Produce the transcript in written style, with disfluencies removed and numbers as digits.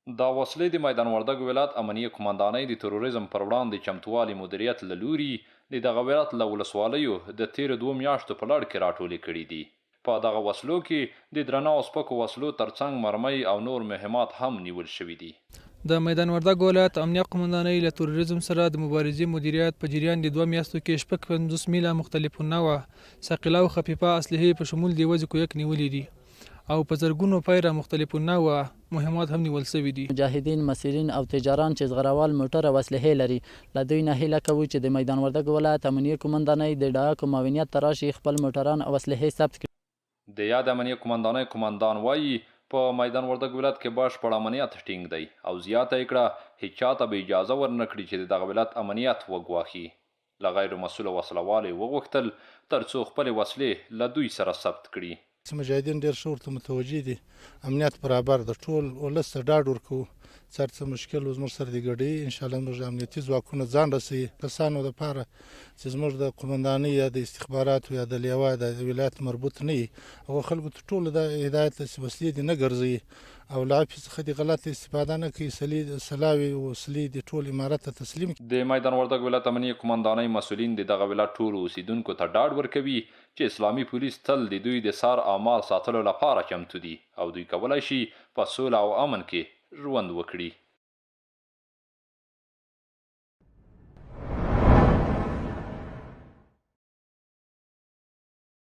دا وسلې د میدان وردګو ولایت امنیه قوماندانۍ د تروریزم پر وړاندې چمتووالي مدیریت له لوري د دغه ولایت له ولسوالیو د تېرو دوو میاشتو په لړ کې راټولې کړې دي. په دغه وسلو کې د درنو او سپکو وسلو ترڅنګ مرمۍ او نور مهمات هم نیول شوي دي. د میدان وردګو ولایت امنیه قوماندانۍ له تروریزم سره د مبارزې مدیریت په جریان د دوه میاشتو کې 56 میله مختلف النوع ثقیله او خفیفه اسلحې په شمول د یوه کویک نیولي دي او په زرګونو پیره مختلف النوع مهمات هم نیول شوي دي. مجاهدین، مسیرین او تجاران چې زغروال موټر او اسلحې لري، له دوی نه هیله کوو چې د میدان وردګو ولایت امنیې قومندانۍ د ډاکو معاونیت ته راشي، خپل موټران او اسلحې ثبت کړي. د یاد امنیه قومندانۍ قومندان وايي، په میدان وردګ ولایت کې بشپړ امنیت ټینګ دی او زیاته یې کړه، هیچا ته به اجازه ورنه کړي چې د دغه ولایت امنیت وګواښي. له غیر مسؤله وسله والو یې وغوښتل ترڅو خپلې وسلې له دوی سره ثبت کړي. چې مجاهدین ډیر ښه ورته متوجه دي، امنیت برابر ده، ټول ولس ته ډاډ ورکوو چې هر څه مشکل و زموږ سره دې ګډوي، انشاالله زموږ امنیتي ځواکونه ځان رسوي. کسانو لپاره چې زموږ د قومندانۍ یا د استخباراتو یا د لیوا د ولایت مربوط نه وي، هغو خلکو ته ټولو دا هدایت ده چې وسلې دې نه ګرځوي او له عفوې څخه دې غلطه استفاده نه کوي، سلاوې وسلې دې ټول امارت ته تسلیم کړي. د میدان وردګ ولایت امنیې قومندانۍ مسؤلین د دغه ولایت ټولو اوسېدونکو ته ډاډ ورکوي چې اسلامي پولیس تل د دوی د سر او مال ساتلو لپاره چمتو دي او دوی کولای شي په سوله او امن کې ژوند وکړي.